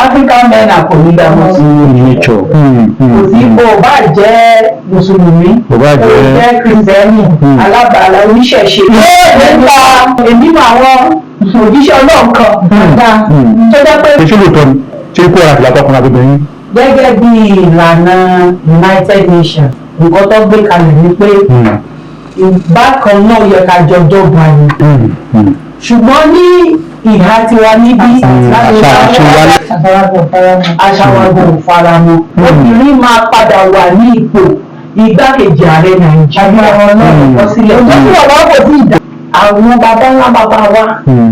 African men are polygamous. Nature. Kò sí, o bá jẹ́ mùsùlùmí, Kò bá o jẹ́ kìrìsìtẹ́nì, alábàálà, oníṣẹ̀ṣe. Nípa èmi mọ àwọn òjíṣẹ́ Ọlọ́run kan dáadáa tó jẹ́ pé Ṣé lóòótọ́ ni ṣé kó ara fìlà tọkùnrin àti obìnrin? Gẹ́gẹ́ bí ìlànà United Nations, nǹkan tó gbé kalẹ̀ ni pé bákan náà yẹ ká jọ dọ́gba ni, ṣùgbọ́n ní ìhà tiwa níbí, àṣà àṣe wa. Àṣà wa kò faramọ́. Obìnrin máa padà wà ní ipò igbákejì ààrẹ Nàìjíríà kọ sílẹ̀. Ojú tí bàbá kò tí ì dá, àwọn bàbá ńlá bàbá wa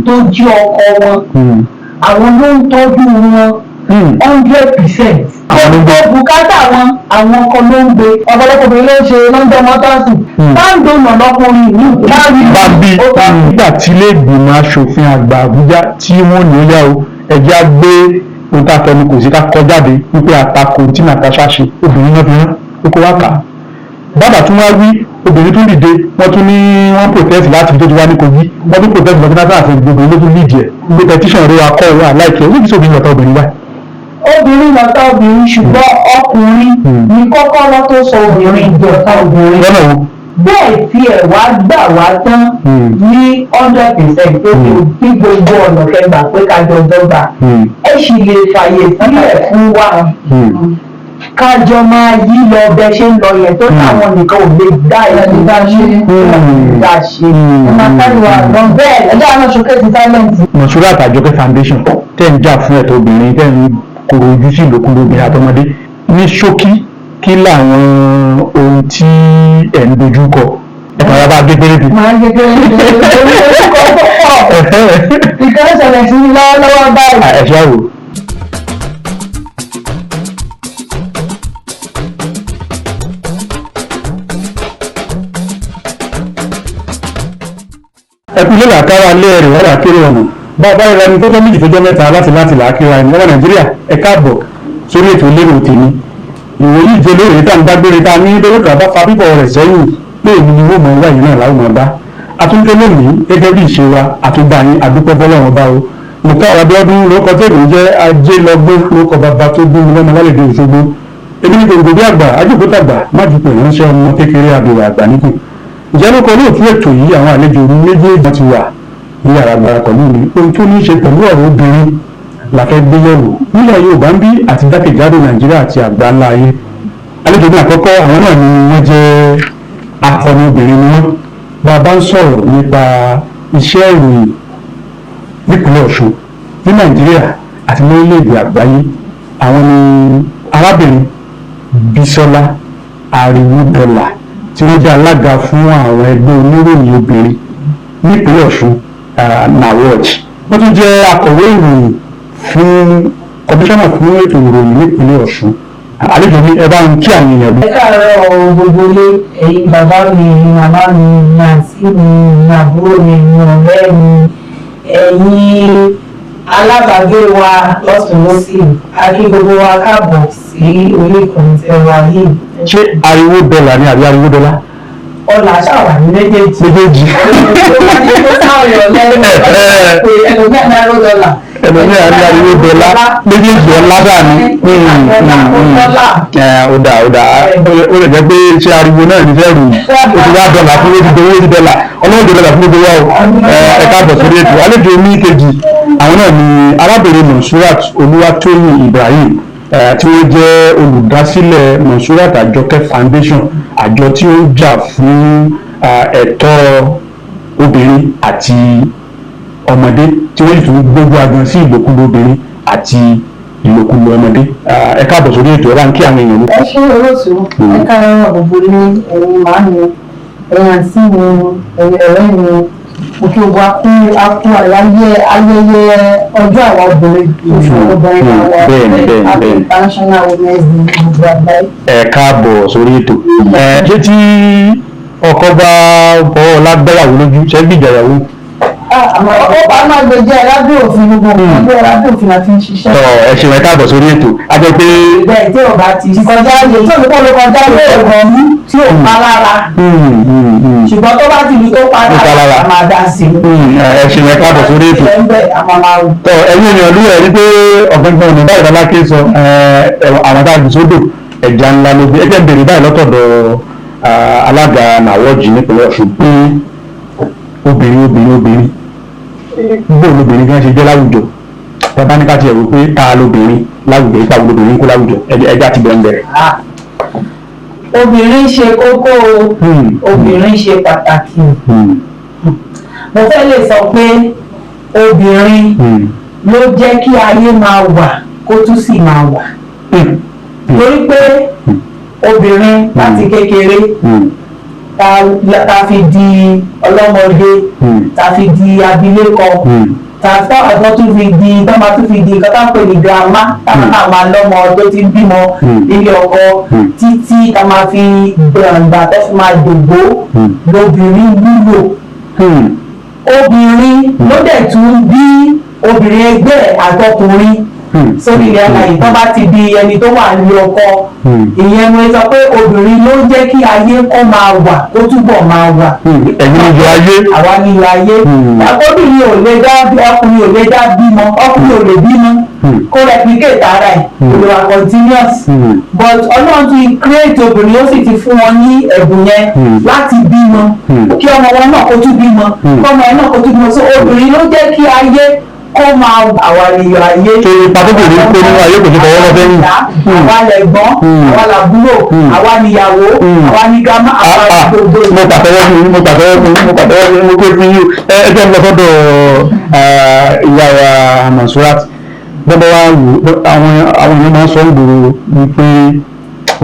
tó jí ọkọ wọn, àwọn ló ń tọ́jú wọn 100%. Àwọn ló ń gbé. Gbogbo bùkátà wọn, àwọn ọkọ ló ń gbé. Ọ̀pọ̀lọpọ̀ obìnrin ló ń ṣe, ló ń jẹ́ ọmọ tọ́sí. Báńdò lọkùnrin ní. Bábí nígbà tí ilé ìgbìmọ̀ asòfin àgbà Àbújá tí wọ́n ní ó yá o, ẹjẹ́ á gbé ohun tá a fẹnu kò sí ká kọ jáde wípé àtakò tí Natasha ṣe, obìnrin náà fi rán ó kó wá kà á. Bàbá tún wá wí, obìnrin tún dìde, wọ́n tún ní wọ́n protest láti ibi tó ti wá ní Kogi, wọ́n tún protest lọ́dún náà àti gbogbo ló tún lead ẹ̀ gbé petition rẹ̀ wá kọ́ wa láìpẹ́ ó ní kí obìnrin lọ́tọ̀ obìnrin wá. Obìnrin lọ́tà obìnrin, ṣùgbọ́n ọkùnrin ní kọ́kọ́rọ́ tó sọ obìnrin di ọ̀tá obìnrin. Lọ́nà wo? Bẹ́ẹ̀ tí ẹ̀ wá gbà wá tán ní 100% pé kò bí gbogbo ọ̀nà kẹgbà pé ká jọ dọ́gba, ẹ sì lè fàyè sílẹ̀ fún wa kájọ máa yí lọ bẹ ṣe ń lọ yẹn, tó táwọn nìkan ò lè dá ẹni dá ṣe dá ṣe. Ẹ máa kárí wa lọ bẹ́ẹ̀, ẹjọ́ àwọn showcase talent. Monsurat Àjọkẹ́ Foundation tẹ́ ń jà fún ẹ̀tọ́ obìnrin, tẹ́ ń koro ojú sí ìlòkulò obìnrin àtọmọdé, ní ṣókí, kí làwọn ohun tí ẹ̀ ń dojú kọ? Ẹ̀ kàn bá gé péréte. Máa ń kékeré ní orúkọ tó pọ̀. Ìkan ṣẹlẹ̀ sí mi lọ́wọ́lọ́wọ́ báyìí. Ẹ ṣe àwò. Ẹkú lé làkàrà lé ẹrù ọ̀rọ̀ àkérè ọ̀nà bá a bá ríra ẹni tọ́jọ́ méjì tọ́jọ́ mẹ́ta láti làákìrà ẹni. Ọmọ Nàìjíríà, ẹ káàbọ̀ sórí ètò Lérò Tèmi. Ìwòyí ìjẹ lóore tá à ń dágbére tá a ní lórí kan bá fa bíbọ̀ rẹ̀ sẹ́yìn pé èmi ni wọ́n mọ̀ wáyé náà láwọn máa bá àtúntò lónìí gẹ́gẹ́ bí ìṣe wa àtúgbà yín. Àdúpẹ́ fọlọ́run ọba o. Mùtá Abíọ́dún lórúkọ tèmi jẹ́, ajé lọ́gbọ́n lórúkọ bàbá tó bí mi lọ́mọ lálẹ́dẹ̀ Òṣogbo. Èmi ní gbòǹgbò bí àgbà ajókòtàgbà má ju pẹ̀lú ránṣẹ́ ọmọ kékeré àbẹ̀wò àgbà níkù. Ìjẹ́ ló kọ olóòtú ètò yìí. Àwọn àlejò méjèèjì ti wà ní yàrá agbára pẹ̀lú mi. Ohun tó ní í ṣe pẹ̀lú ọ̀rọ̀ obìnrin la fẹ́ gbé yẹ̀wò nílẹ̀ Yorùbá ń bí àti jákèjádò Nàìjíríà àti àgbáńlá ayé. Àlejò ní àkọ́kọ́, àwọn náà ni wọ́n jẹ́ akọni obìnrin ni wọ́n. Bá a bá ń sọ̀rọ̀ nípa iṣẹ́ ìròyìn nípínlẹ̀ Ọ̀ṣun, ní Nàìjíríà àti lórílẹ̀‐èdè àgbáyé, àwọn ni arábìnrin Bísọ́lá Àríwúdọ́là tí wọ́n jẹ́ alága fún àwọn ẹgbẹ́ oníròyìn obìnrin nípínlẹ̀ Ọ̀ṣun, NAWOJ. Wọ́n tún jẹ́ akọ̀wé ìròyìn fún kọmíṣánná fún ètò ìròyìn nípínlẹ̀ Ọ̀ṣun. Àlejò mi, ẹ bá ń kí àwọn èèyàn bí. Ẹ káàárọ̀ gbogbo ilé, ẹ̀yin bàbá mi, ẹ̀yin màmá mi, ẹ̀yin àǹtí mi, ẹ̀yin àbúrò mi, ẹ̀yin ọ̀rẹ́ mi, ẹ̀yin alábàágbé wa lọ́tùn lósì, a kí gbogbo wa káàbọ̀ sí orí ìkànnì tẹ́ wa yìí. Ṣé ariwo dọ́là ni àbí ariwo dọ́là? Ọlà ṣàwà ní méjèèjì. Méjèèjì. Ẹlòmíà ní aró dọ́là. Ẹlòmíà ní ariwo dọ́là, méjèèjì ọlá dà ní. Ó dà, ó dà, ó lè jẹ́ pé ṣé ariwo náà ní fẹ́ rù ó ti wá dọ́là fún, ó ti dowó, ó ti dọ́là, ọlọ́run dọ́là fún gbogbo wa o. Ẹ káàbọ̀ sórí ètò. Àlejò mi kejì, àwọn náà ni arábìnrin Monsurat Olúwatóyìn Ibrahim, tí wọ́n jẹ́ olùdásílẹ̀ Monsurat Àjọkẹ́ Foundation, àjọ tí ó ń jà fún ẹ̀tọ́ obìnrin àti ọmọdé, tí wọ́n sì tún gbógun agan sí ìlòkulò obìnrin àti ìlòkulò ọmọdé. Ẹ káàbọ̀ sórí ètò, ẹ bá ń kí àwọn èèyàn mi. Ẹ ṣé olóòtú, ẹ káàárọ̀ gbogbo ilé, ẹ̀yin màámi, ẹ̀yin àǹtí mi, ẹ̀yin ọ̀rẹ́ mi. Mo kí gbogbo akú akú àyáyé ayẹyẹ ọjọ́ àwọn obìnrin, oṣù obìnrin àwọn Bẹ́ẹ̀ni, bẹ́ẹ̀ni, Happy bẹ́ẹ̀ni. International Women's Day gbogbo àgbáyé. Ẹ káàbọ̀ sórí ètò. Ẹ ṣé tí ọkọ bá fọwọ́ lágbáyàwó lójú, ṣé gbìjà ìyàwó? Ó pa máa gbé jẹ́ lábẹ́ òfin, gbogbo nǹkan bí lábẹ́ òfin la fi ń ṣiṣẹ́. Tọ́ ẹ ṣeun, ẹ káàbọ̀ sórí ètò. A jẹ́ pé Bẹ́ẹ̀ tí ò bá ti Kọjá àyè tí òun kọ́ ló kọjá àyè ọ̀gàn mú tí ò pa lára, ṣùgbọ́n tó bá ti lu tó pa Tó pa lára. lára, a máa dá sí i. Ẹ ṣeun, ẹ káàbọ̀ sórí ètò. Ẹ ń bẹ̀, a máa máa wò. Tọ́ ẹ̀yin èèyàn ló ẹ̀ rí pé ọ̀gbẹ́gbọ́n ọ̀nà báyìí lálákè sọ àwọn tá a jù sódò, ẹja ńlá ló gbé. Ẹjẹ́ ń bèrè báyìí lọ́tọ̀dọ̀ alága NAWOJ nípínlẹ̀ Ọ̀ṣun pé obìnrin, obìnrin, obìnrin, bóun lobìnrin gan ṣe jẹ́ láwùjọ? Bàbá ní ká tiẹ̀ wò pé ta lobìnrin láwùjọ, ipa wo lobìnrin kó láwùjọ? Ẹjẹ́ àti bẹ̀rẹ̀ bẹ̀rẹ̀. Ah. Obìnrin ṣe kókó o. Obìnrin ṣe pàtàkì. Mo fẹ́ lè sọ pé obìnrin ló jẹ́ kí ayé máa wà, kó tún sì máa wà, torí pé obìnrin láti kékeré ta fi di ọlọ́mọdé, ta fi di abilékọ, ta fọ́ àtọ́ tún fi di tọ́ máa tún fi di nǹkan tá ń pè ní grandma, táwọn náà máa lọ́mọ tó ti ń bímọ nílé ọkọ, títí tá máa fi gbàǹgbà tó fi máa dògbó, lobìnrin wúlò. Obìnrin ló dẹ̀ tún bí obìnrin ẹgbẹ́ àtọkùnrin sórí ilẹ̀ alàyè tó bá ti di ẹni tó wà ní ọkọ. Ìyẹn mo sọ pé obìnrin ló ń jẹ́ kí ayé kó máa wà, kó túbọ̀ máa wà. Ẹ̀yin ni yọ ayé. Àwa ní ilẹ̀ ayé. Obìnrin ò lè dá, ọkùnrin ò lè dá bímọ, ọkùnrin ò lè bímọ kó replicate ara ẹ̀, kò lè wà continuous, but Ọlọ́run ti create obìnrin, ó sì ti fún wọn ní ẹ̀bùn yẹn láti bímọ, kí ọmọ wọn náà kó tún bímọ, kí ọmọ yẹn náà kó tún bímọ. So obìnrin ló jẹ́ kí ayé kó máa, àwa ni iyọ̀ ayé. Ṣe ipa tó bèrè ń kó nínú ayé kò ní fọwọ́ lọ sẹ́yìn. Àwa lẹ̀gbọ́n, àwa làbúrò, àwa níyàwó, àwa ní grandma, àwa ní gbogbo. Mo pàtẹ́wọ́ fún yín, mo pàtẹ́wọ́ fún yín, mo pàtẹ́wọ́ fún yín, mo pé fún yín. Ẹ jẹ́ n lọ sọ́dọ̀ ìyá wa Monsurat. Bọ́bá wa wò, àwọn èèyàn máa ń sọ ń gbòòrò wípé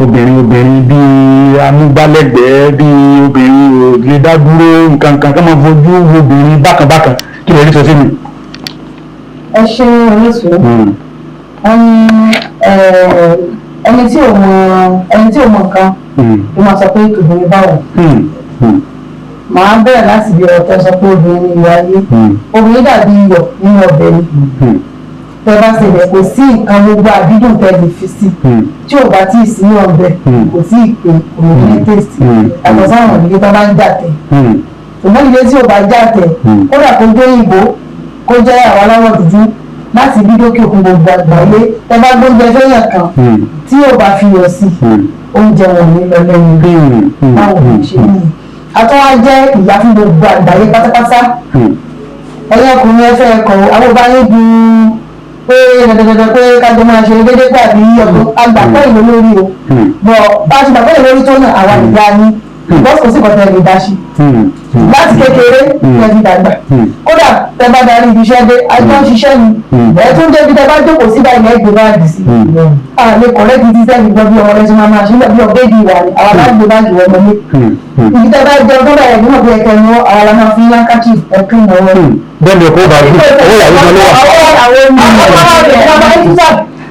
obìnrin, obìnrin bíi amúgbálẹ́gbẹ̀ẹ́, bíi obìnrin ò lè dá dúró, nǹkan kan ká máa fojú wo obìnrin bákan bákan. Kí lè rí sọ sí mi? Ẹ ṣe, olóòtú. Wọ́n ní ẹni tí ò mọ, ẹni tí ò mọ nǹkan ló máa sọ pé tòbìnrin báwo. Màá bẹ̀rẹ̀ láti bí ọ̀rọ̀ tẹ́ sọ pé obìnrin ní iyọ̀ ayé. Obìnrin dàbí iyọ̀ nínú ọbẹ̀ ni. Tẹ́ bá ṣe bẹ̀, kò sí nǹkan gbogbo àdídùn tẹ́ lè fi sí, tí ò bá tíì sí ní ọbẹ̀, kò tí ì pé, kò ní taste. Yàtọ̀ sáwọn ìdílé tó bá ń jà tẹ̀, ṣùgbọ́n ìdílé tí ò bá jà tẹ̀, kódà kó jẹ́ òyìnbó, kó jẹ́ àwọn aláwọ̀ dúdú láti bí dókè òkun gbogbo àgbáyé, tẹ́ bá gbóúnjẹ fẹ́yàn kan tí ò bá fi yọ̀ sí, oúnjẹ wọn ò ní lọ lẹ́nu. Báwo ló ṣe ní àtọ́wá jẹ́ ìyá fún gbogbo àgbáyé pátápátá. Ẹ̀yin ọkùnrin, ẹ fẹ́ ẹ̀kọ́ àwọn ọba yín dùn pé dandandandan pé kájọ máa ṣe déédéé tàbí ọdún àgbàpọ̀ ìlú lórí o bọ̀ bá a ṣe gbàgbọ́ ìlú lórí tó náà, àwa ìyá ni bọ́sì, kò sí kọ̀tẹ́ lè dá sí láti kékeré tẹ́ fi dàgbà. Kódà tẹ́ bá darí ibi iṣẹ́ dé, àjọ ń ṣiṣẹ́ ni, ẹ̀ tún débi tẹ́ bá jókòó sí báyìí, ẹ̀ gbé báàgì sí a lè kọ̀rẹ́ ti ti sẹ́ni gbọ́ bí ọmọ rẹ̀ ṣe máa máa ṣe bí ọ̀gẹ́ ìdí ìwà ni àwọn alágbè báàgì wọ́n mọ́lé. Ibi tẹ́ bá jẹun tó bẹ̀rẹ̀ níwọ̀n bí ẹ̀kẹ́ ni wọ́n, àwọn la máa fi handkerchief ẹ̀kún wọn. Bẹ́ẹ̀ ni ọkọ̀ bá rí owó ìyàwó gan ló wà.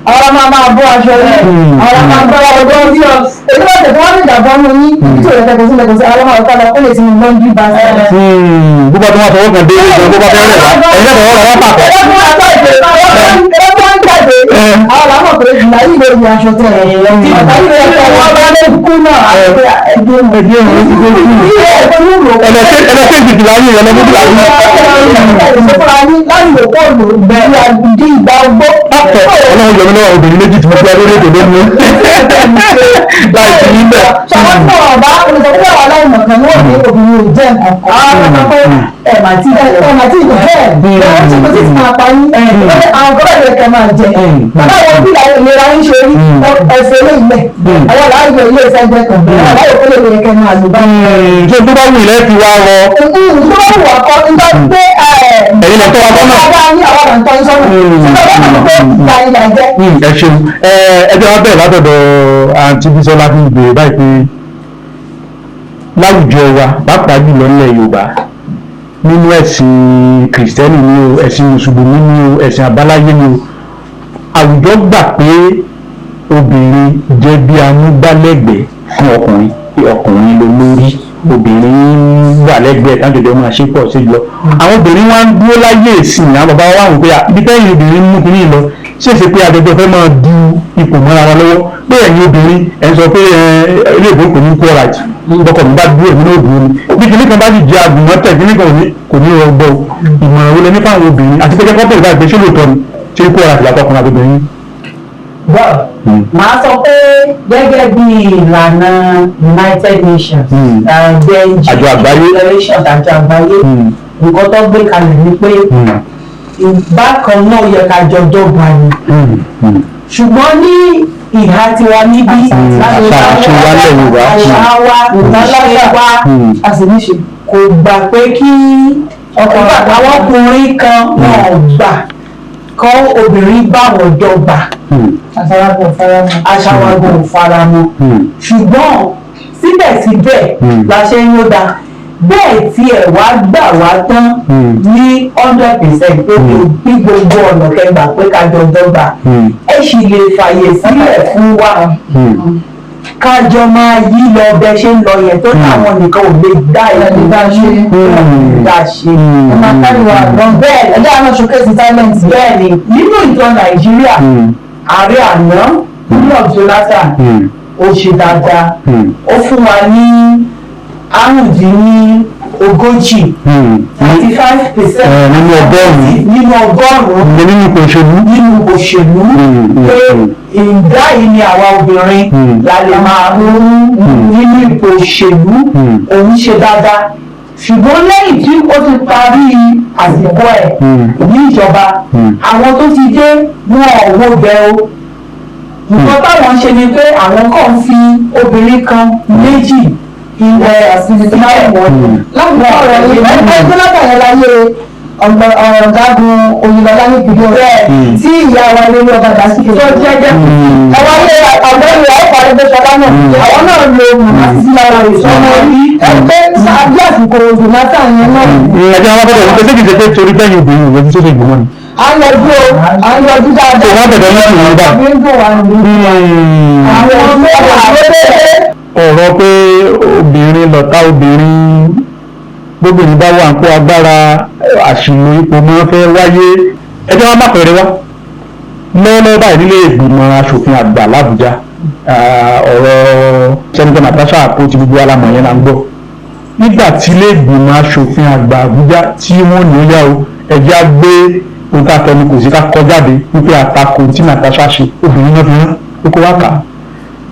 Àwọn la máa máa bọ́ aṣọ rẹ̀, àwọn la máa bọ́ ọgbọ́n sí ọ èyí bá tẹ̀ tí wọ́n ní ìdàgbọ́ nù yín ibi tí òye tẹ̀kọ̀ sí lẹ́kọ̀ọ́ sí, àwọn máa kọ́ lọ kó lè sinmi laundry basket. Bó bá tó wá fọwọ́ kan dé ìjọba, bó bá fẹ́ rẹ̀ wá, ẹ̀yin náà fọwọ́ rẹ̀ wá pàpọ̀. Àwọn làwọn pé ìlà yìí ló yẹ aṣọ tẹ̀ ẹ̀ bàtà yìí ló yẹ wọ́n bá lé kú náà àti ẹgbẹ́ ẹgbẹ́ òun ti dé sí ẹlẹ́sẹ̀ ìdìbò ayé rẹ̀ lọ́mọdé ayé. Ọlọ́run yọ mí lọ́wọ́ obìnrin méjì tí mo fi adé lóde lónìí láì sí níbẹ̀. Ṣọwọ́n tí wọ́n bá olùsọ̀kúnlẹ̀ wà láìmọ̀ kan wọ́n ní obìnrin ò jẹ́ nǹkan kan. Ẹ̀ mà tí ẹ̀ mà tí ìlú bẹ́ẹ̀ lọ́wọ́ tí kò tí ì máa pa yín àwọn kọ́lá ìrẹ̀ kẹ́ máa jẹ. Bàbá wọn bí ìlera yín ṣe rí ẹ̀fọ́ ilé ilẹ̀ àwọn làáyọ̀ ilé iṣẹ́ jẹ́ kan àwọn làáyọ̀ kó lè yẹ kẹ́ máa lò báyìí. Ṣé tó bá wù ilẹ̀ fi wá rọ? Tó bá wù wá kọ́ nígbà pé ẹ̀yin lè tọ́ wa sọ́nà. Bàbá yín àwọn àǹtọ́ yín sọ́nà. Ṣé bàbá mi pé ìyá ìyá jẹ́? Ẹ ṣeun. Ẹ jẹ́ wá bẹ̀rẹ̀ látọ̀dọ̀ àǹtí Bísọ́lá fún ìbéèrè báyìí pé láwùjọ wa, pàápàá jùlọ nílẹ̀ Yorùbá, nínú ẹ̀sìn Kìrìsìtẹ́nì ni o, ẹ̀sìn Mùsùlùmí ni o, ẹ̀sìn àbáláyé ni o, àwùjọ gbà pé obìnrin jẹ́ bí amúgbálẹ́gbẹ̀ẹ́ fún ọkùnrin, pé ọkùnrin ló lórí. Obìnrin wà lẹ́gbẹ̀ẹ́ táwọn jọjọ máa ṣe pọ̀ sí lọ. Àwọn obìnrin wá ń dúró láyé ìsìn, àwọn bàbá wa wò pé ibi tẹ́yìn obìnrin mú kínní lọ, ṣé ṣe pé àjọjọ fẹ́ máa du ipò mọ́ra wa lọ́wọ́, pé ẹ̀yin obìnrin ẹ̀ ń sọ pé ilé ìbò kò ní kó ọ̀rà jù, bọ́kọ̀ mi bá dúró, èmi náà dúró ni, bí kinní kan bá sì jẹ́ àgùnmọ́tẹ̀, kinní kan kò ní rọgbọ. Ìmọ̀ràn wo lẹ ní fáwọn obìnrin, àti pé jẹ́ kọ́pẹ́ ìbá ìgbésẹ̀ lóòótọ́ ni ṣé kó ọ̀rà jù àtọkùnrin àti obìnrin? Well, màá sọ pé gẹ́gẹ́ bí ìlànà United Nations, Àjọ àgbáyé. Declaration àjọ àgbáyé, nǹkan tó gbé kalẹ̀ ni pé bákan náà yẹ ká jọ dọ́gba ni. Ṣùgbọ́n ní ìhà tiwa níbí, àṣà àti wa lẹ̀ Yorùbá. Àṣà wa, ìṣe wa A sì ní ṣe. kò gbà pé kí àwọn ọkùnrin kan wọn ò gbà kọ́ obìnrin bá wọn dọ́gba. Àṣàwàgbọ̀ faramọ́. Àṣà wa gan ò fara mọ́, ṣùgbọ́n síbẹ̀síbẹ̀ la ṣe ń yóò da bẹ́ẹ̀. Tí ẹ̀ wá gbà wá tán ní 100% pé bí gbogbo ọ̀nà kẹgbà pé ká jọ dọ́gba, ẹ sì lè fàyè sílẹ̀ fún wa ká jọ máa yí lọ bẹ ṣe ń lọ yẹn, tó táwọn nìkan ò lè dá ìlú dá ṣe. Dá ṣe. Ẹ máa kárí wa àgbọn. Bẹ́ẹ̀. Ẹjọ́ àwọn showcase talent. Bẹ́ẹ̀ ni, nínú ìtàn Nàìjíríà, ààrẹ àná, Goodluck Jonathan, ó ṣe dáadáa. Ó fún wa ní 35, 35%. Nínú ọgọ́rùn-ún. Nínú ọgọ́rùn-ún. Nínú ipò òṣèlú. Nínú òṣèlú, pé ìdá yìí ni àwa obìnrin la lè máa mú nínú ipò òṣèlú. Òun ṣe dáadáa, ṣùgbọ́n lẹ́yìn tí ó ti parí àsìkò ẹ̀ ní ìjọba, àwọn tó ti dé, wọn ò wo bẹ́ẹ̀ o. Nǹkan táwọn ṣe ni pé àwọn kan fi obìnrin kan méjì ilẹ̀ sílẹ̀ wọ́n Láti ọ̀rọ̀ yìí, ẹgbẹ́ látàrí láyé ọ̀gágun Oyinlọ́lá ní ìpínlẹ̀ Ọ̀yọ́ tí ìyá wa lórí ọba Dàsíkè tó jẹ́jẹ́. Ẹwà ilé ọ̀gbẹ́ni ọ̀pọ̀ Arẹ́gbẹ́ṣọlá náà, àwọn náà lo màmá títí lára rẹ̀ sọ́mọ́ ẹgbẹ́ sáájú àsìkò Jonathan yẹn náà. Ẹjọ́ wọn bẹ̀rẹ̀ wípé sékìí ṣe pé torí bẹ́yìn obìnrin òwe tó ṣe ìgbìmọ̀ ni. À ń yọjú o, à ń yọjú dáadáa. Tó wọ́n bẹ̀rẹ̀ lọ́sùn yìí bá. Ń dùn wá ní. Àwọn tó wà lóde. Ọ̀rọ̀ pé obìnrin lọ̀tá obìnrin, bóbìnrin bá wà ń kó agbára, àṣìlò ipò máa fẹ́ wáyé. Ẹjọ́ wọn má pẹ̀rẹ̀ wá lọ́wọ́lọ́wọ́ báyìí nílé ìgbìmọ̀ asòfin àgbà l'Àbújá, ọ̀rọ̀ Senator Natasha Akpo ti gbogbo alamọ̀ yẹn là ń gbọ́. Nígbà tí ilé ìgbìmọ̀ asòfin àgbà Àbújá tí wọ́n ní ó yá o, ẹjẹ́ á gbé ohun tá a fẹnu kò sí ká kọ jáde wípé àtakò tí Natasha ṣe, obìnrin náà fi hàn pé kó wá kà á.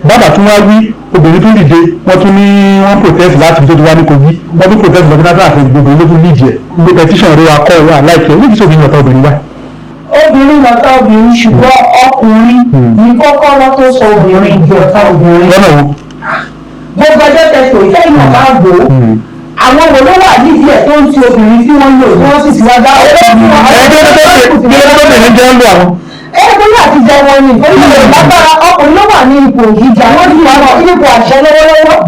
Bàbá tún wá wí, obìnrin tún dìde, wọ́n tún ní wọ́n protest láti ibi tó ti wá ní Kogi, wọ́n tún protest lọ́dún náà àti gbogbo ló tún nídìí ẹ̀ gbé petition rẹ̀ wá kọ́ wà láìpẹ́ oníkìí sóbìnrin ọ̀tá obìnrin wá. Obìnrin lọ̀tá obìnrin, ṣùgbọ́n ọkùnrin ní kọ́kọ́rọ́ tó sọ obìnrin di ọ̀tá obìnrin. Lọ́nà wo? Gbogbo ẹjọ́ tẹ̀sán ìfẹ́ ìmọ̀ bá wò ó, àwọn wo ló wà nídìí ẹ̀ tó ń ti obìnrin tí wọ́n lò, wọ́n sì ti wá dá Ẹgbẹ́ tó tó bẹ̀rẹ̀ jẹ́ ń lò àwọn. Ẹgbẹ́ náà ti jẹ wọn ni orílẹ̀ lágbára ọkùnrin ló wà ní ipò gíga, wọ́n ti wà ní ipò àṣẹ lọ́wọ́lọ́wọ́.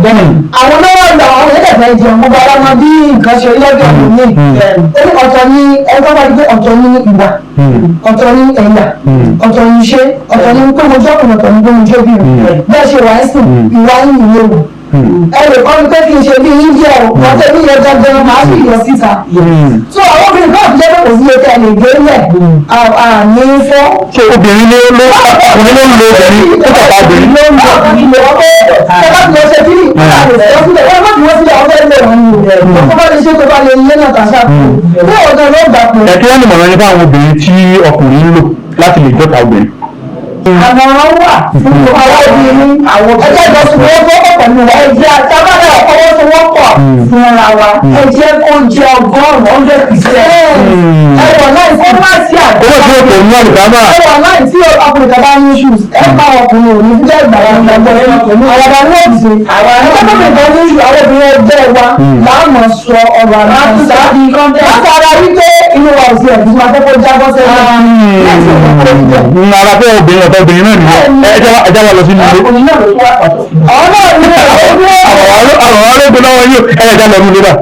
Àwọn lọ́wọ́ lọ, àwọn ẹ̀ẹ́dẹ̀gbẹ́ jẹun, gbogbo ara wọn bí nǹkan ṣe rí lọ́jọ́ òní. Ó ní ọ̀tọ̀ ní ẹgbẹ́ bá di pé ọ̀tọ̀ ní ìwà, ọ̀tọ̀ ní ẹ̀yà, ọ̀tọ̀ ní iṣẹ́, ọ̀tọ̀ ní pé mo jọ́kùnrin, ọ̀tọ̀ ní pé mo jọ́bìnrin. Bẹ́ẹ̀ ṣe wà ń sìn ìwà yìí ìwé wò, ẹ lè kọ́ mi pé kí n ṣe bí India o, wọ́n tẹ́ bí yẹn gangan máa sì yọ síta. So àwọn obìnrin kan jẹ́ pé kò sí ètò ẹ̀ lè gbé lẹ̀ àní fọ́. Ṣé obìnrin ló ló ọkùnrin ló ń lo obìnrin ó tọ̀ka obìnrin? Ló ń lọ ìlò wọn pé ṣẹlá tí wọ́n ṣe kí ní ìpínlẹ̀ rẹ̀ sílẹ̀ wọ́n má fi wọ́n sílẹ̀, wọ́n fẹ́ lé wọn ní o tó bá lè ṣe, tó bá lè lé náà tàṣà pé ọ̀dọ̀ ló gbà pé. Ẹ kí wọ́n lè mọ̀ràn yín fáwọn obìnrin tí ọkùnrin ń lò láti lè jọ́ta obìnrin. Àmọ̀ràn wà fún àwọn obìnrin, àwọn ẹjẹ́ ìjọsìnwọ́pọ̀ pẹ̀lú wa. Ẹ̀jẹ̀ àtàbàdà ọwọ́sowọ́pọ̀ fúnra wa, ẹ jẹ́ kó jẹ́ 100, 100%. Ẹwà láì Kó má sí àgbà. Owó tí ó kò ní àlùkámà. Ẹwà láì tí ọkùnrin kan bá ní issues, ẹ bá ọkùnrin ò ní jẹ́ ìgbàlá ìgbàgbọ́ àwàdà ní òsì ẹgbẹ́ tó nìkan ní issue. Àwọn obìnrin ẹgbẹ́ wa láàmú sọ ọ̀rọ̀ àlùfáà látara wípé inú wa ò sí ẹ̀dùn máa kọ́kọ́ jábọ́ sẹ́yìn. Ní ara pé obìnrin ọ̀tá obìnrin náà nìyẹn. Ẹ jẹ́ wa lọ sínú ilé. Ọkùnrin náà ló tún wà pàtó. Àwọn náà ní àwọn Àwọn arógun lọ́wọ́ yóò ẹ jẹ́ lọ nílé bá.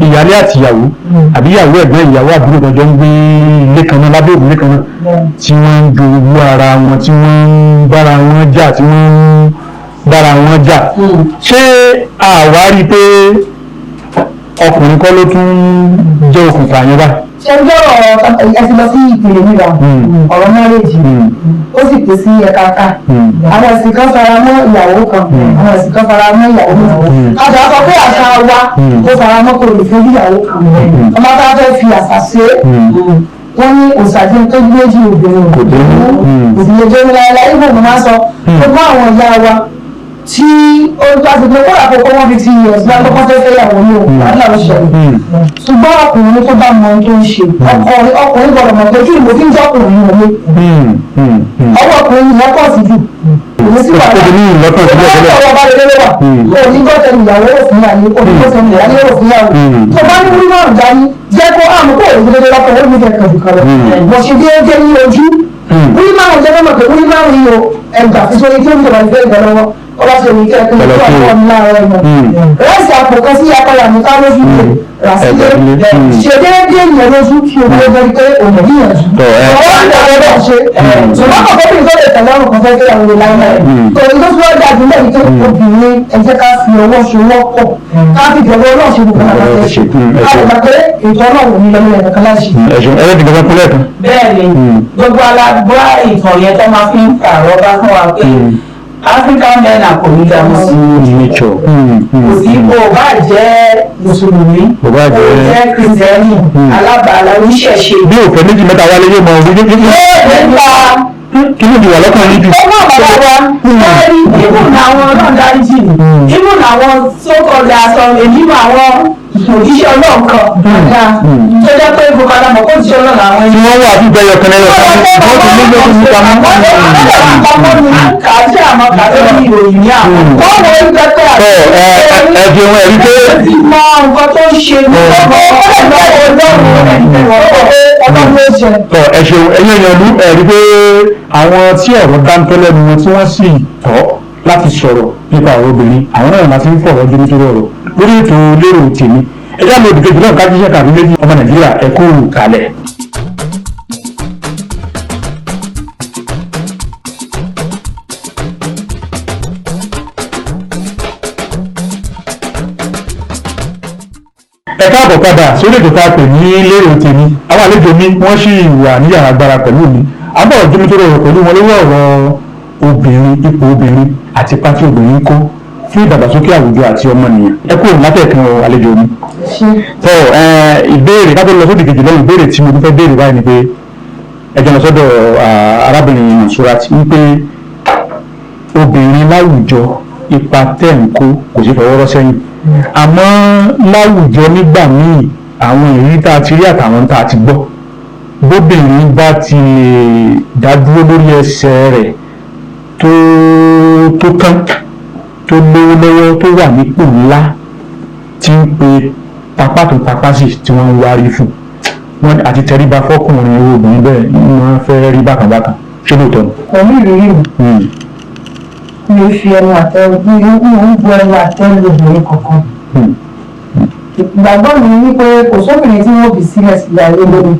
Ìyálé àti ìyàwó àbí ìyàwó, ẹ̀gbọ́n ìyàwó, àbúrò kan jọ ń gbé ilé kan náà lábẹ́ òrùlé kan náà, tí wọ́n ń jowú ara wọn, tí wọ́n ń bára wọn jà, tí wọ́n ń bára wọn jà. Ṣé àwa rí i pé Ọkùnrin kọ́ ló tún jẹ́ okùnfà yẹn báyìí. Ṣe ń gbọ́rọ̀ ẹ ti lọ sí ìpele mìíràn, ọ̀rọ̀ marriage, ó sì pín sí ẹ̀ka ká. Àwọn ẹ̀sìn kan fara mọ́ ìyàwó kan, àwọn ẹ̀sìn kan fara mọ́ ìyàwó méjì. Àṣà sọ pé àṣà wa ó fara mọ́ kò lè fẹ́ ìyàwó kan. Ọmọ bá fẹ́ fi àṣà ṣe é, wọ́n ní òṣàjẹ́ tó méjì obìnrin Kò dé. kò sì lè jẹ́ ní láéláé. Ibò mo máa ń sọ gbogbo àwọn ìyá wa tí ó bá ti gbé kódà kó kó 150 years bá kọ́kọ́ fẹ́ fẹ́ yàwó ní òkú, wàhálà ló ṣẹlẹ̀. Ṣùgbọ́n ọkùnrin tó bá mọ ohun tó ń ṣe, ọkùnrin gbọ́dọ̀ mọ̀ pé kí ni mo fi ń jọ́kùnrin wọlé. Ọwọ́ ọkùnrin yìí lọ́pọ̀ sí jù, kò ní sí wàhálà. Obìnrin yìí lọ́tọ̀ sílẹ̀ tẹ́lẹ̀. Ọwọ́ bá lè lé wà, òní gbọ́ tẹnu ìyàwó òfin àní, òní gbọ́ tẹnu ìyàwó òfin yàwó. Tó bá ní wúlò náà dání, jẹ́ kó àmọ́ kó òní dédé lọ́kọ̀ ó ní kẹ̀kẹ́ jù kan lọ. Bọ̀ ṣe déédéé ní ojú wúlí márùn jẹ́ kọ́mọ̀ pé wúlí márùn yìí o, ẹgbà fi sórí tí ó ń jọba ìfẹ́ ìgbà lọ́wọ́ ọba ṣe ní kẹ́kẹ́ tó àwọn ọmọ láàárọ̀ ẹ̀mọ́. Rẹ́sì àpò kan sí apáyà mi ká lójú lè rà sílé, ṣe déédéé yẹn lójú kí o gbé gbé pé òun gbìyànjú. Ọwọ́ ìgbà lọ́dọ̀ ṣe ṣùgbọ́n kọ̀ọ̀kan bí tó lè tẹ̀lé ọ̀rùn kan fẹ́ kí àwọn olè láéláé. Tòun tó tún ọjà jù lẹ́yìn tó obìnrin, ẹ jẹ́ ká fi ọwọ́ ṣòwò pọ̀, ká fi ìbẹ̀rù Ọlọ́run ṣe gbogbo àwọn ọ̀rẹ́ ṣe. Ká lè gbà pé ètò Ọlọ́run ní lọ́lẹ́ ẹ̀kan láṣẹ. Ẹ̀sùn ẹlẹ́dìí kankan kúlẹ̀ kan. Bẹ́ẹ̀ ni, gbogbo alágbá ìtàn yẹn tó máa fi ń pààrọ̀ bá fún wa pé African men are polygamous. Nature. Kò sí, kò bá jẹ́ mùsùlùmí, Kò bá kò jẹ́ kìrìsìtẹ́nì, alábàálà, oníṣẹ̀ṣe. Bí òfin méjì mẹ́ta wálé yóò mọ orí Yóò nípa kí ló di wà lọ́kàn yín jù. Ọmọ bàbá wa dárí, even àwọn náà dárí jì mí, even àwọn so-called aṣọ èyí mọ àwọn òjíṣẹ́ Ọlọ́run kan tó jẹ́ pé gbogbo àdàmọ̀ kó òjíṣẹ́ Ọlọ́run làwọn Tí ẹni. wọ́n wà bí bẹ́yọ̀ kan lẹ́yọ̀ kan wọ́n ti lé lórí nípa mọ́. Tọ́ ẹ ẹ fi ohun ẹ̀rí pé tọ́ ẹ ṣeun, ẹ̀yin èèyàn ìlú, ẹ̀rí pé àwọn tí ọ̀rọ̀ dáńtọ́ lẹ́nu wọn tí wọ́n sì tọ́ láti sọ̀rọ̀ nípa ọ̀rọ̀ obìnrin, àwọn náà láti ń fọ̀rọ̀ jórí tó rọrọ̀ lórí ètò Lérò Tèmi. Ẹ já lóòdì kejì náà ká jíṣẹ́ kàbí méjì. Ọmọ Nàìjíríà, ẹ kú kalẹ̀. Ẹ káàbọ̀ padà sórí ètò tá a pè ní Lérò Tèmi. Àwọn àlejò mi wọ́n sì wà ní yàrá agbára pẹ̀lú mi. Àbọ̀ jómi tó rọrọ̀ pẹ̀lú wọn lórí ọ̀rọ̀ obìnrin, ipò obìnrin àti ipa tí obìnrin ń kó fún ìdàgbàsókè àwùjọ àti ọmọnìyàn. Ẹ kúrò látẹ̀kan o, àlejò mi. Tọ́ ẹ ìbéèrè ká tó lọ sódì kejì lẹ́yìn ìbéèrè tí mo tún fẹ́ béèrè báyìí ni pé ẹ jẹ́ lọ sọ́dọ̀ arábìnrin Mansurat wípé obìnrin láwùjọ, ipa tẹ̀ ń kó kò sí fọwọ́rọ́ sẹ́yìn, àmọ́ láwùjọ nígbà míì, àwọn ìrírí tá a ti rí àtàwọn tá a ti gbọ́, bóbìnrin bá ti lè dá dúró lórí ẹsẹ̀ rẹ̀ tó tó tán, tó lówó lọ́wọ́, tó wà nípò ńlá, tí ń pe tapá tó tapá sí tí wọ́n ń wárí fún wọn àti tẹríba fọkùnrin, irú obìnrin bẹ́ẹ̀ wọ́n fẹ́ rí bákan bákan. Ṣé lóòótọ́ ni? Pẹ̀lú ìrírí mi, mi ò fi ẹnu àtẹ, mi ò ń bu ẹnu àtẹ lu obìnrin kankan. Ìgbàgbọ́ mi ni wípé kò sóbìnrin tí wọ́n bí sílẹ̀ sílẹ̀ ayé lónìí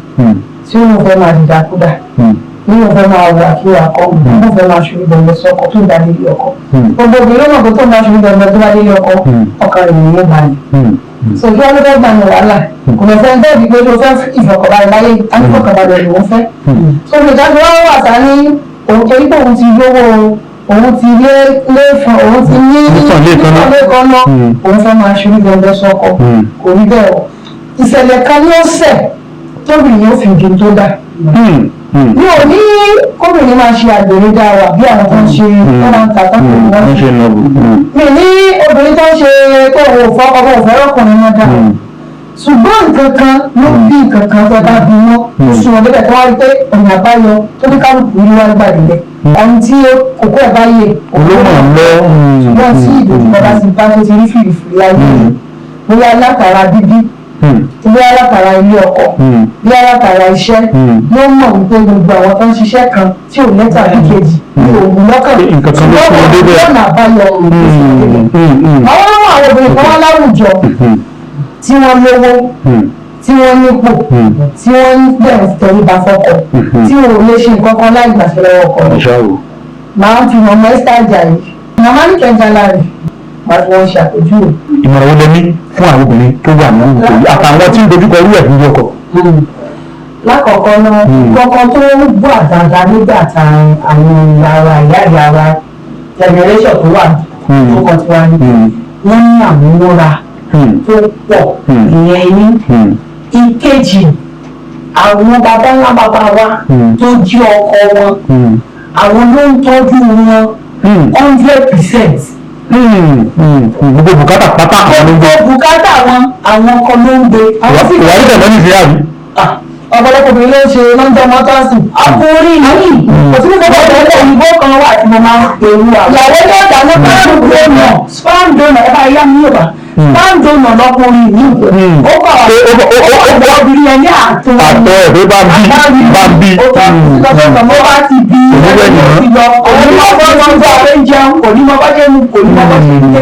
tí ó ń fẹ́ máa dìdàkudà, ní òun fẹ́ máa wà kí wà kọ́, òun fẹ́ máa ṣubú bẹ̀rẹ̀ sọ́kọ tó ń dá nílé ọkọ. Gbogbo obìnrin ló mọ̀ pé tó ń bá ṣubú bẹ̀rẹ̀ tó bá délé ọkọ, ọkàn rẹ̀ nìyẹn balẹ̀. So kí wọ́n ló fẹ́ gbà ní wàhálà, kò lọ fẹ́ bẹ́ẹ̀ bí pé tó fẹ́ ìfọ̀kànbalẹ̀ láyé, á ní ìfọ̀kànbalẹ̀ lòún fẹ́. So olùdájọ́ wá wà sá ní òun torí pé òun ti lówó, òun ti lé lé fún òun ti ní Nítàn lé kan náà. lé kan náà, òun fẹ́ máa ṣubú bẹ̀rẹ̀ sọ́kọ. Kò rí bẹ́ẹ̀ o. Ìṣẹ̀lẹ̀ kan ló ṣẹ̀ tóbìnrin yóò fi di tó dà. Mi ò ní kóbìnrin máa ṣe àgbèrè dáa wà bí àwọn tó ń ṣe tó máa ń ta tó ń pè wọ́n. Wọ́n ṣe nà bù. Mi ní obìnrin tó ń ṣe pé òun ò fọ́ ọkọ, òun fẹ́ràn ọkùnrin wọn dáa, ṣùgbọ́n nǹkan kan ló bí nǹkan kan tó bá bí wọn sùn wọn débẹ̀ tó wá rí pé ọ̀nà àbáyọ tó ní kálukú rí wá gbà délẹ̀ ọ̀hún tí kókó ẹ̀ bá yè. Olómọ̀ lọ. Ṣùgbọ́n tí ìdojúkọ bá ti bá tó ti rí fìrìfìrí láyé, bóyá látara bíbí, bóyá látara ilé ọkọ, bóyá látara iṣẹ́, ló mọ̀ wípé gbogbo àwọn tó ń ṣiṣẹ́ kan tí ò lẹ́tà bí kejì ní òògùn lọ́kàn. Nǹkan kan ló fún wọn débẹ̀. Lọ́nà àbáyọ òun ló fún wọn débẹ̀. Àwọn ọmọ àwọn obìnrin kan wá láwùjọ tí wọ́n lówó, tí wọ́n nípò, tí wọ́n ń bẹ̀rù tẹríba fọ́kọ, tí wọn ò lè ṣe nǹkan kan láì gbàṣẹ lọ́wọ́ ọkọ rẹ̀. Ṣáà o. Màá fi mọ̀mọ́ Esther Ajayi, màmá ní kẹjà láàrin. Máa fi wọ́n ṣàpèjúwe. Ìmọ̀ràn wo lẹ ní fún àwọn obìnrin tó wà nínú ipò yìí àtàwọn tí ń dojúkọ irú ẹ̀ nílé ọkọ? Lákọ̀ọ́kọ́ náà, kọ́kọ́ tó wà dáadáa nígbà tá àwọn ìyá wa, ìyá ìyá wa, generation tó wà tó kọ́ tiwa ní, wọ́n ní àmúmọ́ra tó pọ̀. Ìyẹn ní. Ìkejì, àwọn baba ńlá baba wa tó jí ọkọ wọn, àwọn ló ń tọ́jú wọn 100%. Gbogbo bùkátà pátá àwọn ló ń gbé. Gbogbo bùkátà wọn, àwọn ọkọ ló ń gbé. Àwọn sì Ìwà ìtẹ̀ lọ́nà ìfẹ́ àbí. Ọ̀pọ̀lọpọ̀ obìnrin ló ń ṣe lọ́jọ́ mọ́tọ́sì. Ọkùnrin yìí kò sí nípa ọ̀pọ̀lọpọ̀ òyìnbó kan wà tí mo máa ń perú àwọn. Ìyàwó yóò dáná. Sperm donor, sperm donor, ẹ bá yá mi yóò bá sperm donor lọkùnrin yìí. Ó kọ̀ ó obìnrin yẹn ní àtọ̀. Àtọ̀ ẹ̀ pé bá ń bí, bá ń bí. Ó tọ́ lọ́sọ̀tọ̀ mo bá ti bí Òní wẹ̀ ẹni nìyẹn. ti lọ. Onímọ̀ bá ṣe ń bá ṣe ń jẹun, onímọ̀ bá ṣe ń kò ní mọ̀ bá ṣe ń jẹ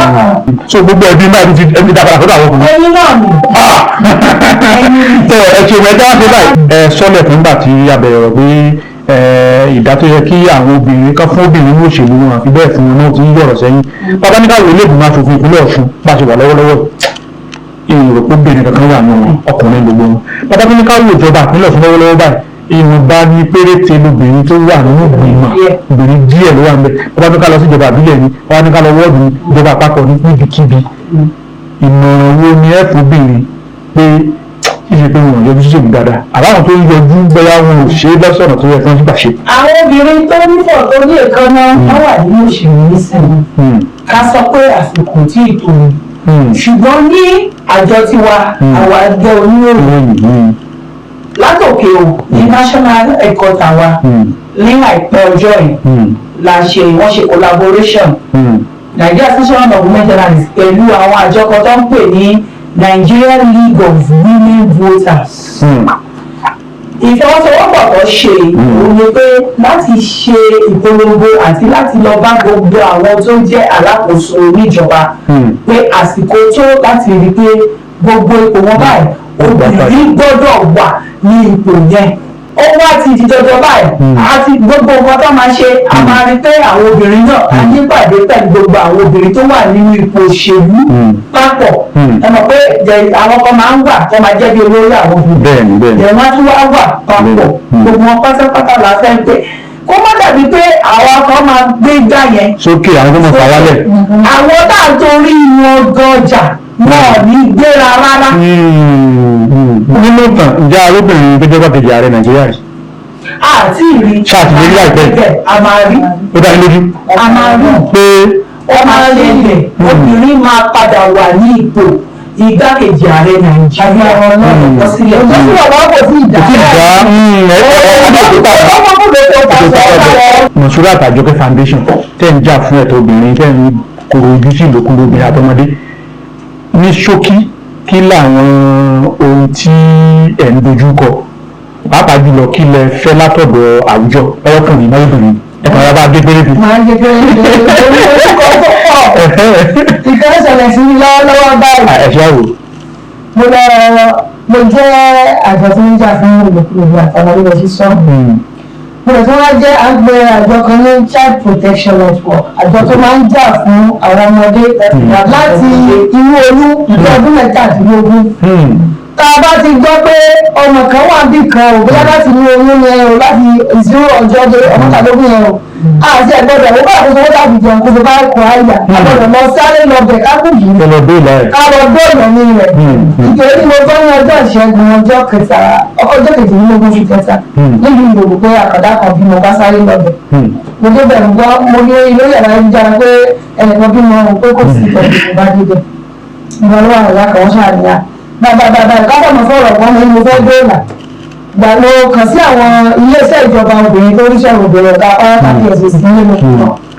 àti So gbogbo ẹbí náà ti ẹbí dábàá sọ́dọ̀ àwọn ọkùnrin. Ẹyin náà ni. Tẹ ẹ ṣe wẹ dáhùn báyìí. Ẹ sọlẹ̀ fún gbà tí a bẹ̀rẹ̀ ọ̀rọ̀ pé ìdá tó yẹ kí àwọn obìnrin kan fún obìnrin ní òṣèlú wọn àfi bẹ́ẹ̀ fún wọn náà ti ń yọ̀rọ̀ sẹ́yìn. Bàbá ní káwé ilé ìgbìmọ̀ aṣòfin ìpínlẹ̀ Ọ̀ṣun bá ṣe wà lọ́wọ́lọ́wọ́, èrò pé obìnrin kankan wà nù wọn, ọkùnrin gbogbo wọn. Bàbá ní káwé ìjọba ìpínlẹ̀ Ọ̀ṣun lọ́wọ́lọ́wọ́ báyìí, ìwọ̀nba ní péréte lobìnrin tó wà nínú ìgbìmọ̀, obìnrin díẹ̀ ló wà níbẹ̀. Bàbá ní ká lọ sí ìjọba àbílẹ̀ ni, bàbá ní ká lọ wọ́ọ̀dù ní ìjọba àpapọ̀ ní níbikíbi. Ìmọ̀ràn wo ni ẹ fún obìnrin pé ṣíṣe pé wọn ò yọjú síṣègùn dáadáa, àbáwọn tó ń yọjú bóyá wọn ò ṣe é lọ́sọ̀nà tó yẹ kí wọ́n gbà ṣe? Àwọn obìnrin tó ń fọ̀ tó ní èékánná wọ́n wà nínú òṣèlú nísìnyí. Ká sọ pé àsìkò tí ì tó ni, ṣùgbọ́n ní àjọ tiwa, àwa ẹgbẹ́ oníròyìn látòkè o, ní national headquarter wa, ní àìpẹ́ ọjọ́ yìí la ṣe, wọ́n ṣe collaboration Nigeria Association of Women Journalists pẹ̀lú àwọn àjọ kan tó ń pè ní Nigerian League of Women Voters. Ìfọwọ́sowọ́pọ̀ tó ṣe òun ni pé láti ṣe ìpolongo àti láti lọ bá gbogbo àwọn tó jẹ́ alákòóso níjọba pé àsìkò tó láti rí i pé gbogbo ipò wọn báyìí, obìnrin gbọ́dọ̀ wà ní ipò yẹn. Ó wá ti di dandan báyìí àti gbogbo nǹkan tó máa ṣe, a máa rí pé àwọn obìnrin náà a nípàdé pẹ̀lú gbogbo àwọn obìnrin tó wà nínú ipò òṣèlú papọ̀. Ẹ mọ̀ pé àwọn kan máa ń wà tó máa jẹ́ bí olórí àwọn obìnrin. Bẹ́ẹ̀ni, bẹ́ẹ̀ni. Ẹ̀ wọ́n tún wá wà papọ̀. Gbogbo wọn pátápátá la fẹ́ pé kó má dàbí pé àwọn kan máa gbé gbá yẹn sókè, àwọn tó mọ̀ fà wálẹ̀. Àwọn tá à ń torí wọn gan jà, wọn ò ní gbéra rárá. Nínú ìtàn, ǹjẹ́ arábìnrin tó jẹ́ gbàkejì ààrẹ Nàìjíríà rí? Àti ìrí. Ṣáà ti rí láìpẹ́? A máa rí. Ó dá yín lójú A máa rí. pé Ó máa ṣẹlẹ̀, obìnrin máa padà wà ní ipò igbákejì ààrẹ Nàìjíríà Ọlọ́run sílẹ̀. Ojú sí bàbá kò sí ìdá. Kò tí ì dá ẹ ẹ Monsurat Àjọkẹ́ Foundation tẹ́ ń jà fún ẹ̀tọ́ obìnrin, tẹ́ ń koro ojú sí ìlòkulò obìnrin àtọmọdé, ní ṣókí, kí làwọn ohun tí ẹ̀ ń dojú kọ, pàápàá jùlọ kí lẹ fẹ́ látọ̀dọ̀ àwùjọ lọ́kùnrin lọ́bìnrin? Ẹ kàn yà bá gé péréte. Máa ń jẹ pé orúkọ tó pọ̀. Ìkan ṣẹlẹ̀ sí mi lọ́wọ́lọ́wọ́ báyìí. Ẹ ṣe àwò. Mo lọ, mo jẹ́ àjọ tó ń jà fún ìlòkulò àtọmọdé lọ sí sọ́ọ̀bù. Mo lè tún wá jẹ́ àgbẹ̀ àjọ kan ní Child Protection Network, àjọ tó máa ń jà fún àwọn ọmọdé láti inú oyún ní ọdún 17. Tá a bá ti gbọ́ pé ọmọ kan wà bí kan ò, bóyá láti inú oyún yẹn o, láti 0 ọjọ́ dé ọmọ tàdógún yẹn o, àti ẹ̀gbọ́dọ̀ wọ́n bá àkóso wọ́n tàbí jẹun kó tó bá kọ àyà, àgbọ̀dọ̀ lọ sáré lọ bẹ̀ ká kù yìí Ẹ lọ dóòlà ẹ̀. Ká lọ dóòlà ní rẹ̀. Nítorí mo gbọ́ ní ọjọ́ ìṣẹ́gun, ọjọ́ kẹta, ọjọ́ 22 oṣù kẹta, nílùú Ìgbòho, pé àkàndá kan bí mo bá sáré lọ bẹ̀. Mo débẹ̀, mo gbọ́, mo ní lórí ẹ̀rọ ayélujára pé ẹnìkan bímọ òun, pé kò sí ìtọ́jú. Mo bá débẹ̀, mo lọ́wọ́ àwọn ìyá kan, wọ́n ṣàníyàn bàbá bàbá káfọ́ mọ̀ fọ̀rọ̀ kan ní mo fẹ́ dóòlà gbà. Lọ kàn sí àwọn iléeṣẹ́ ìjọba obìnrin tó ríṣẹ́ obìnrin, ọ̀gá pátá pss nílé mo kàn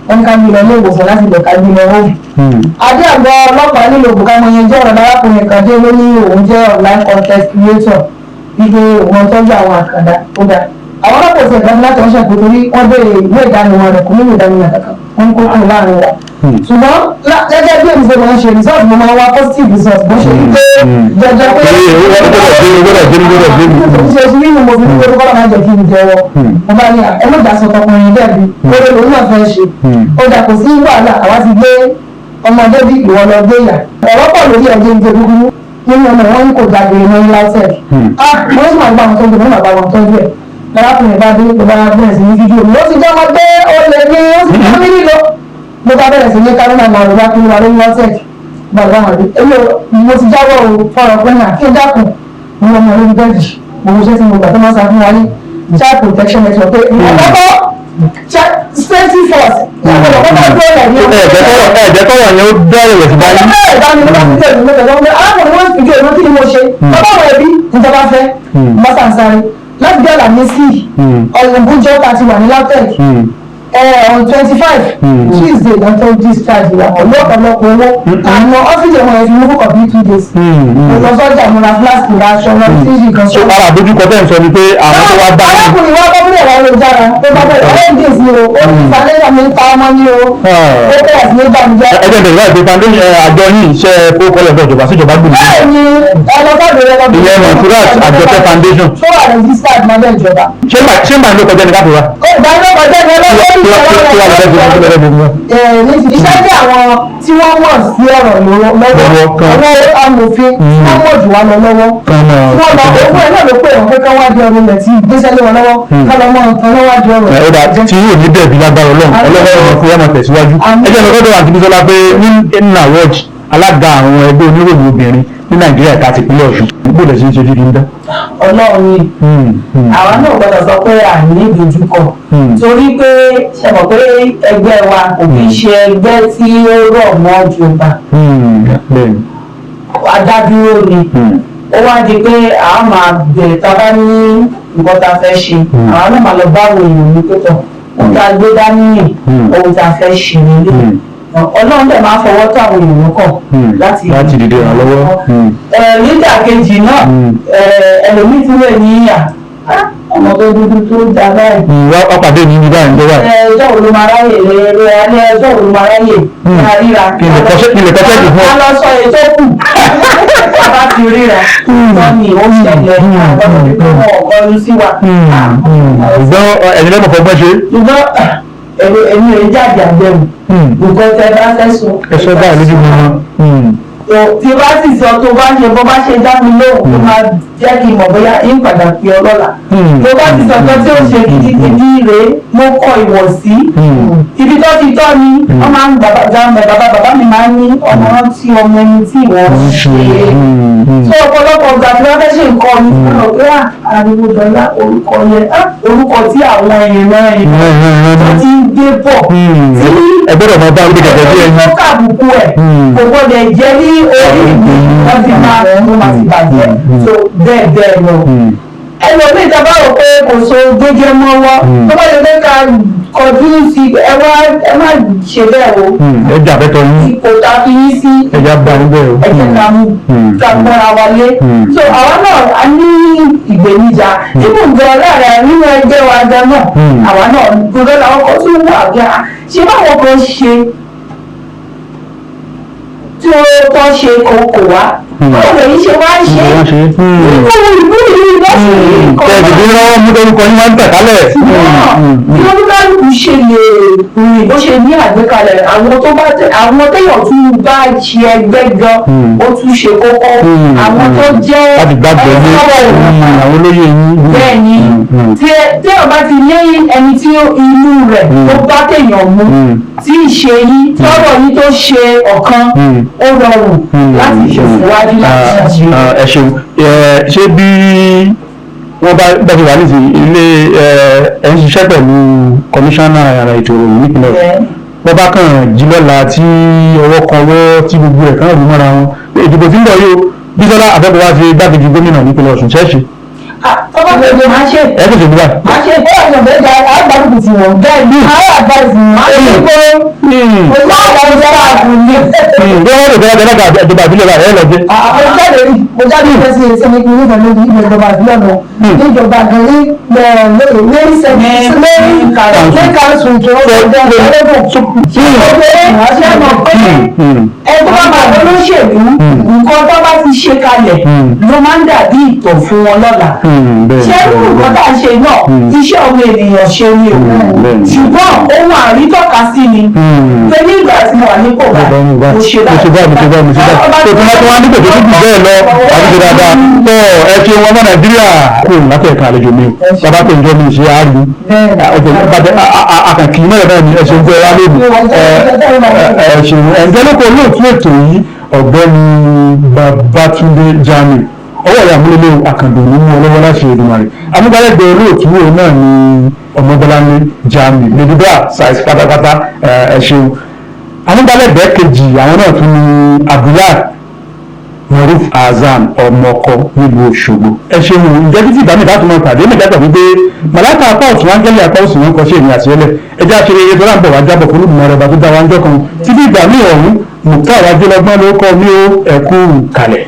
wọ́n ní ká mi lọ ilé ìwòsàn láti lọ ká gbé lọ hóòmù. Adé àgọ́ ọlọ́pàá nílò òbúká mọ yanjú ọ̀rọ̀. Arákùnrin kan dé, ló ní òun jẹ́ online content creator, wípé òun tọ́jú àwọn àkàndá. Ó dá àwọn ọlọ́pàá òsè ìdájọ́ láti ọ̀ṣẹ̀ kò torí wọ́n béèrè ìwé ìdánimọ̀ rẹ̀, kò ní ìwé ìdánimọ̀ kankan, wọ́n kó kúrò láàrin wa. Ṣùgbọ́n gẹ́gẹ́ bí èmi ṣe máa ń ṣe result, mo máa ń wá positive result, bó ṣe rí pé dandan pé ṣe ṣe nínú mo fi kó kọ́ máa jẹ́ kí n jẹ́wọ́. Mo bá ní ẹ má jà sọ tọkùnrin bẹ́ẹ̀ bí oore lòun náà fẹ́ ṣe. Ó dà, kò sí wàhálà, àwa ti gbé Ọmọdé bí ìwọ lọ gbé ìyà. Ọ̀rọ̀ pọ̀ lórí ẹ̀jẹ̀ ń jẹ gbogbo nínú ọmọ wọn ní kò jáde ní LAUTECH. Ah, mo ní màá gbà wọn tọ́jú, mo máa gbà wọn tọ́jú ẹ̀. Lárákùnrin bá dé, ló bá bẹ̀rẹ̀ sí ní fídíò mi. Ó ti jẹ́ ọmọ gbé olè ní ó sì fún mi nílò. Mo bá bẹ̀rẹ̀ sí ní kárọ́nà máa rò bá kí wà lórí LAUTECH. Bàbá wọn rí. Èmi mo ti jáwọ́ o fọ́rọ̀ pé náà kí n dákun. Mo wọ́n mọ lórí bẹ́ẹ̀dì. Mo wo iṣẹ́ tí mo gbà tó máa ń sa fún wa ní Child Protection Network pé àkọ́kọ́ safety first. Ẹ̀jẹ̀ tọrọ yẹn ó bẹ̀rẹ̀ rẹ̀ sí báyìí. Bẹ́ẹ̀ bá mi ló bá ti tẹ̀lé mi lọ́wọ́ pé arákùnrin wọn fi ìlú kí ni mo ṣe. Bàbá àwọn ẹbí níjọba fẹ́ mọ́sànsáré láti bí Àlàmísì ọ̀lùbújọ́ ta ti wà ní LAUTECH on 25 Tuesday lọ́n tó discharge wa pẹ̀lú ọ̀pọ̀lọpọ̀ owó. Àwọn ọ́fíìsì wọn yẹn fi mú kọ̀ bí 2 days. Mo lọ sọ́jà, mo ra flask, ra aṣọ, ra tíìsì kan. So ara àdójúkọ tẹ́ ń sọ ni pé àwọn tó wá bá yín. Arákùnrin wa bá bílẹ̀ wà lójára tó bá bẹ̀rẹ̀ ọ̀rẹ́ days ni o, ó ní foundation mi ta ọmọ ní o, ó bẹ̀rẹ̀ sí ní bàmíjẹ́. Ẹ jẹ́ bẹ̀rẹ̀ láì pé foundation àjọ yìí iṣẹ́ fowókọ́lẹ̀ ọ̀dọ̀ ìjọba síjọba gbòòrò. Bẹ́ẹ̀ ni, ọlọ́sọ̀dọ̀ rẹ lọ́dún. Ìyẹn Monsurat Àjọkẹ́ Foundation. Tó wà registered lábẹ́ ìjọba. Ṣé màá ló kọjá ní káfíńwá? Ó ìdánilọ́kọjá ní ọlọ́dún. Kí wàá lọ fẹ́ fi fún ẹgbẹ́ gbogbo. Iṣẹ́ tí àwọn tí wọ́n mọ̀ sí ọ̀rọ̀ lọ́wọ́, Lọ́wọ́ kan. àwọn amòfin tí wọ́n mọ̀ jù wá lọ lọ́wọ́, Kan náà. tí wọ́n lọ owó ẹ̀ náà ló pè wọ́n pé kán wá di ọrọ̀ ilẹ̀ tí gbéṣẹ́ lé wọn lọ́wọ́, kán lọ mọ́ nǹkan lọ́wọ́ di ọrọ̀. Ẹ ó dà tí yóò ní dẹ̀bi lágbára Ọlọ́run, Ọlọ́run ọ̀rọ̀ fún ọmọ tẹ̀síwájú. Ẹ jẹ́ lọ́dọ̀ àti Bísọ́lá pé ní NAWOJ, alága àwọn ẹgbẹ́ oníròyìn obìnrin ní Nàìjíríà ẹ̀ka tìpínlẹ̀ Ọ̀ṣun, bó lẹ̀ ṣe ń ṣe dídí ń dá. Ọlọ́run ni. Àwa náà gbọ́dọ̀ sọ pé à ní ìdojúkọ, torí pé ṣe mọ̀ pé ẹgbẹ́ wa kò kí ń ṣe ẹgbẹ́ tí ó rọ̀ mọ́ ìjọba. Bẹ́ẹ̀ni. Adádúró ni. Ó wá di pé a máa bẹ̀rẹ̀ tá a bá ní nǹkan tá a fẹ́ ṣe, àwa náà máa lọ bá àwọn èèyàn ní pẹ́tọ̀ ohun tá a gbé dání nì, ohun tá a fẹ́ ṣe nílé. Ọlọ́run dẹ̀ máa fọwọ́ tó àwọn èèyàn kàn láti láti dìde ìrànlọ́wọ́. Nígbà kejì náà, ẹlòmíì tún lè ní yà ọmọ tó dúdú tó da báyìí. Wá pàdé mi ní báyìí ní báyìí. Ẹjọ́ wo ló máa ráyè lé alẹ́? Ẹjọ́ wo ló máa ráyè máa ríra? Kí n lè kọ́ṣẹ́ kì fún ọ. A lọ sọ èyí tó kù a bá ti ríra tọ́ ni ó ṣẹlẹ̀ àwọn ọ̀gọ́rùn sí wa. Ṣùgbọ́n ẹ̀yin lẹ́mọ̀ fọgbọ́n ṣe. Ṣùgbọ́n èmi ò jáde àgbẹ̀wò nǹkan tẹ bá fẹ́ sọ. Ẹsẹ̀ báyìí lójú mi wọn. Tí bá sì sọ, tó bá ṣe bó bá ṣe dá mi lóhùn, ó máa jẹ́ kí n mọ̀ bóyá ń padà pè ọ́ lọ́la. Tó bá ti sọ kan tí ó ṣe gidigidi rèé, mo kọ ìwọ̀sí ibi tó ti tọ́ ni wọ́n máa ń bàbá bàbá bàbá mi máa ń ní ọmọ rántí ọmọ ẹni tí ìwọ̀n ṣe. Tó ọ̀pọ̀lọpọ̀ ọgbà tí wọ́n fẹ́ ṣe nǹkan mi fún ọ pé ariwo dọ́là orúkọ yẹn, orúkọ tí àwọn ìran ìran tó ti ń gbé bọ̀ tí ẹ gbọ́dọ̀ máa bá orí gẹ́gẹ́ bí ẹni. tó kàbùkù ẹ̀ kò gbọ́dọ̀ jẹ́ ní orí mi wọ́n ti máa tó máa ti bàjẹ́ tó bẹ́ẹ̀ bẹ́ẹ̀ lọ. Ẹlòmíì tá a bá rò pé kò so gbẹ́jẹ́ mọ́wọ́, tó bá lè fẹ́ ká kọjú sí ẹ wá, ẹ má ṣe bẹ́ẹ̀ o. Ẹ jà fẹ́tọ̀ yín. Ipò tá a fi yín sí, ẹ jà bá níbẹ̀ o. ẹ jẹ́ ká mú ká gbọ́ra wa lé. So àwa náà a ní ìgbènijà ibùn gan láàrin nínú ẹgbẹ́ wa gan náà. Àwa náà gbọ́dọ̀ làwọn kan tún wà gan ṣé báwọn kan ṣe tí ó tọ́ ṣe kòkò wá, báwo lèyí ṣe wá ń ṣe nínú ìlú yìí lọ́sìn Tẹ ìdìbò lọ́wọ́ mú lórúkọ yín máa ń tẹ̀ kálẹ̀. Bí olúkálùkù ṣe lè rìn bó ṣe ní àgbékalẹ̀, àwọn tó bá tẹ àwọn téèyàn tún bá ṣe ẹgbẹ́ gan, ó tún ṣe kókó, àwọn tó jẹ́ láti gbàgbọ́ ní àwọn olóyè yín. Bẹ́ẹ̀ ni, téèyàn bá ti ní ẹni tí inú rẹ̀ tó bá téèyàn mú, tí ìṣe yín tọ́rọ̀ yín tó ṣe ọ̀kan, ó rọrùn láti ṣèṣíwájú, láti ṣàṣeyọrí. Ẹ ṣeun. Ṣé bí wọ́n bá bá ti wà nísìnyí ilé ẹ ń ṣiṣẹ́ pẹ̀lú kọmíṣánná ara ètò ìròyìn nípìnlẹ̀ Ọ̀ṣun, wọ́n bá kàn jí lọ́la tí ọwọ́ kan wọ́ tí gbogbo ẹ̀ kàn rú mọ́ra wọn, ìdìbò tí ń bọ̀ yìí o, Bísọ́lá Àfẹ́kọ̀ọ́ wá sí igbákejì gómìnà nípìnlẹ̀ Ọ̀ṣun, ṣẹ́ẹ̀ṣì? Tọ́ba tẹ̀lé máa ṣe. Ẹ tètè bí báyìí. Máa ṣe Ó wà ní ọ̀bẹ ìjà àgbàlùkù tí wọ́n. Bẹ́ẹ̀ ni. Àwọn advice ni. Máa ṣe pé bí mo máa wà ní sára àkùnrin. wọ́n lè tẹ́lá tẹ́lá ìjọba ìbílẹ̀ báyìí ẹ lọ jẹ́. Àwọn jáde rí. Mo jáde ní ẹsẹ̀ ẹsẹ̀ ní ìpínlẹ̀ lórí ìjọba ìbílẹ̀ lọ níjọba gan ní lórí lórí council ìjọba ìjọba. Ṣé mọ̀ pé ẹ tó bá máa lọ́lọ́ṣèlú, nǹkan tó bá ti ṣe kalẹ̀ ló máa ń dàbí ìtàn fún wọn lọ́la. Ṣé irú nǹkan tá à ń ṣe náà, iṣẹ́ ọmọ ènìyàn ṣe ni o, ṣùgbọ́n ohun àrítọ́ka sí ni pé nígbà tí mo wà nípò báyìí, mo ṣe mo ṣe báyìí, mo ṣe báyìí, mo ṣe báyìí, tó tún bá tún wá nípò tó tún jù bẹ́ẹ̀ lọ àti ṣe dáadáa tó. Ẹ ṣe wọn ọmọ Nàìjíríà kò látẹ̀ka àlejò mi o, bàbá tó ń jọ mi ṣe àárí àkànkì mẹ́rẹ̀ náà ni. Ẹ ṣeun fún ẹ wá lónìí, ẹ ṣeun. Ẹ̀ǹjẹ́ lóko olóòtú ètò yìí, Ọ̀gbẹ́ni Babátúndé Jamiu, ọwọ́ ìyá àmúlélẹ́ àkàndùn ní mú ọlọ́wọ́ láti Èdùmàrè. Amúgbálẹ́gbẹ̀ẹ́ olóòtú òun náà ni Ọmọbọ́láńlé Jamiu lẹ́dúgbà size pátápátá, ẹ ṣeun. Amúgbálẹ́gbẹ̀ẹ́ kejì àwọn náà tún ní Abdullahi Maruf Hasan, ọmọkọ nílùú Òṣogbo. Ẹ ṣeun. Ǹjẹ́ títí ìgbà mi láti máa pàdé mẹ́ta gbàgbé pé màláìka apá ọ̀tún, áńgẹ́lì apá òsì wọn kọ sí èmi àti ẹlẹ́. Ẹjẹ́ àṣírí eré tó láǹbọ̀ wá jábọ̀ fún olùmọ̀ rẹ̀ bá tó dá wa ń jọ́ kan. Títí ìgbà míì ọ̀hún, Mùtá Àwájúlọ́gbọ́n ló kọ́ mi ó. Ẹ̀kú kalẹ̀.